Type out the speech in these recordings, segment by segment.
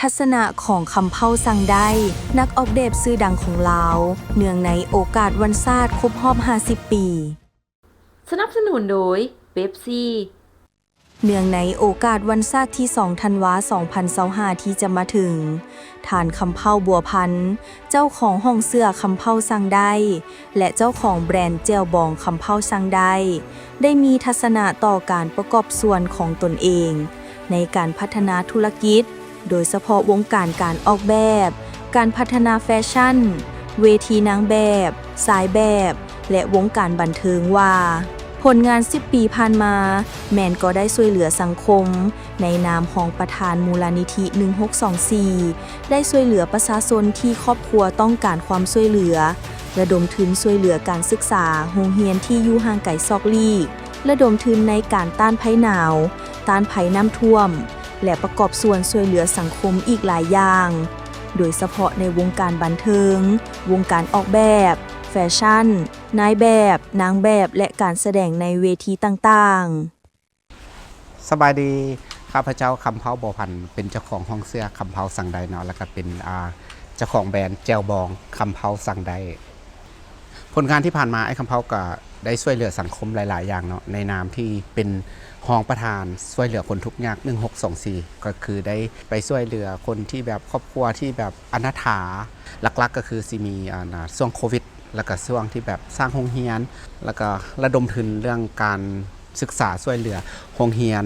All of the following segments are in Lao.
ທັດສະນະຂອງຄຳເພົ້າສັງໄດ້ ນັກອອກແບບຊື່ດັງຂອງລາວ ເນື່ອງໃນໂອກາດວັນຊາດຄົບຮອບຫ້າສິບປີ. ສະໜັບສະໜູນໂດຍ ເປັບຊີ. ເນື່ອງໃນໂອກາດວັນຊາດທີສອງ ທັນວາ ສອງພັນຊາວຫ້າ ທີ່ຈະມາເຖິງ, ທ່ານ ຄຳເພົ້າ ບົວພັນ ເຈົ້າຂອງຫ້ອງເສື້ອຄຳເພົ້າສັງໄດ້ ແລະ ເຈົ້າຂອງແບຣນແຈ່ວບອງຄຳເພົ້າສັງໄດ້ ໄດ້ມີທັດສະນະຕໍ່ການປະກອບສ່ວນຂອງຕົນເອງໃນການພັດທະນາທຸລະກິດ, ໂດຍສະເພາະວົງການການອອກແບບ, ການພັດທະນາແຟຊັ່ນ, ເວທີນາງແບບ, ຊາຍແບບ ແລະ ວົງການບັນເທີງວ່າ ຜົນງານສິບປີຜ່ານມາ ແມ່ນກໍໄດ້ຊ່ວຍເຫຼືອສັງຄົມ ໃນນາມຮອງປະທານມູນລະນິທິ ໜຶ່ງຫົກສອງສີ່ ໄດ້ຊ່ວຍເຫຼືອປະຊາຊົນທີ່ຄອບຄົວຕ້ອງການຄວາມຊ່ວຍເຫຼືອ, ລະດົມທຶນຊ່ວຍເຫຼືອການສຶກສາໂຮງຮຽນທີ່ຢູ່ຫ່າງໄກສອກຫຼີກ, ລະດົມທຶນໃນການຕ້ານໄພໜາວ, ຕ້ານໄພນ້ຳຖ້ວມ ແລະ ປະກອບສ່ວນຊ່ວຍເຫຼືອສັງຄົມອີກຫຼາຍຢ່າງ, ໂດຍສະເພາະໃນວົງການບັນເທີງ, ວົງການອອກແບບ, ແຟຊັ່ນ, ນາຍແບບ, ນາງແບບ ແລະ ການສະແດງໃນເວທີຕ່າງໆ. ສະບາຍດີ, ຂ້າພະເຈົ້າ ຄຳເພົ້າ ບົວພັນ ເປັນເຈົ້າຂອງຫ້ອງເສື້ອຄຳເພົ້າສັງໄດ້ເນາະ ແລ້ວກະເປັນ ອ່າ ເຈົ້າຂອງແບຣນແຈ່ວບອງຄຳເພົ້າສັງໄດ້. ຜົນງານທີ່ຜ່ານມາ ອ້າຍຄຳເພົ້າກະໄດ້ຊ່ວຍເຫຼືອສັງຄົມຫຼາຍໆຢ່າງເນາະ ໃນນາມທີ່ເປັນຮອງປະທານຊ່ວຍເຫຼືອຄົນທຸກຍາກ ໜຶ່ງຫົກສອງສີ່ ກໍຄືໄດ້ໄປຊ່ວຍເຫຼືອຄົນທີ່ແບບຄອບຄົວທີ່ແບບອະນາຖາ ຫຼັກໆກໍຄືຊິມີ ອ່າ ຊ່ວງໂຄວິດ ແລ້ວກະຊ່ວງທີ່ແບບສ້າງໂຮງຮຽນ ແລ້ວກະລະດົມທຶນເລື່ອງການສຶກສາຊ່ວຍເຫຼືອໂຮງຮຽນ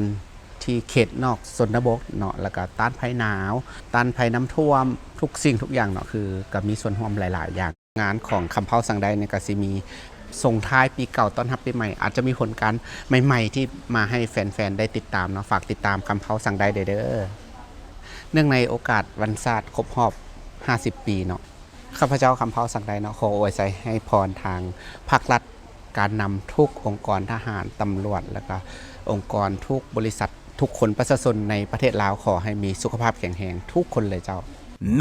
ທີ່ເຂດນອກຊົນນະບົດເນາະ ແລ້ວກະຕ້ານໄພໜາວ ຕ້ານໄພນ້ຳຖ້ວມ ທຸກສິ່ງທຸກຢ່າງເນາະ ຄືກະມີສ່ວນຮ່ວມຫຼາຍໆຢ່າງ. ງານຂອງຄຳເພົ້າສັງໄດ້ນີ້ກະຊິມີສົ່ງທ້າຍປີເກົ່າຕ້ອນຮັບປີໃໝ່ ອາດຈະມີຜົນງານໃໝ່ໆທີ່ມາໃຫ້ແຟນໆໄດ້ຕິດຕາມເນາະ ຝາກຕິດຕາມຄຳເພົ້າສັງໄດ້ເດີ. ເນື່ອງໃນໂອກາດວັນຊາດຄົບຮອບຫ້າສິບປີເນາະ ຂ້າພະເຈົ້າ ຄຳເພົ້າສັງໄດ້ເນາະ ຂໍອວຍໄຊໃຫ້ພອນທາງພາກລັດ, ການນຳທຸກອົງກອນທະຫານ, ຕຳຫຼວດ ແລ້ວກະອົງກອນທຸກບໍລິສັດ, ທຸກຄົນປະຊາຊົນໃນປະເທດລາວ ຂໍໃຫ້ມີສຸຂະພາບແຂງແຮງທຸກຄົນເລີຍເຈົ້າ.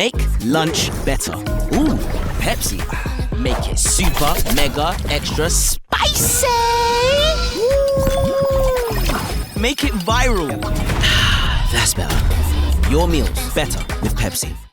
Make lunch better. Ooh, Pepsi. Make it super, mega, extra spicy. Ooh. Make it viral. That's better. Your meals better with Pepsi.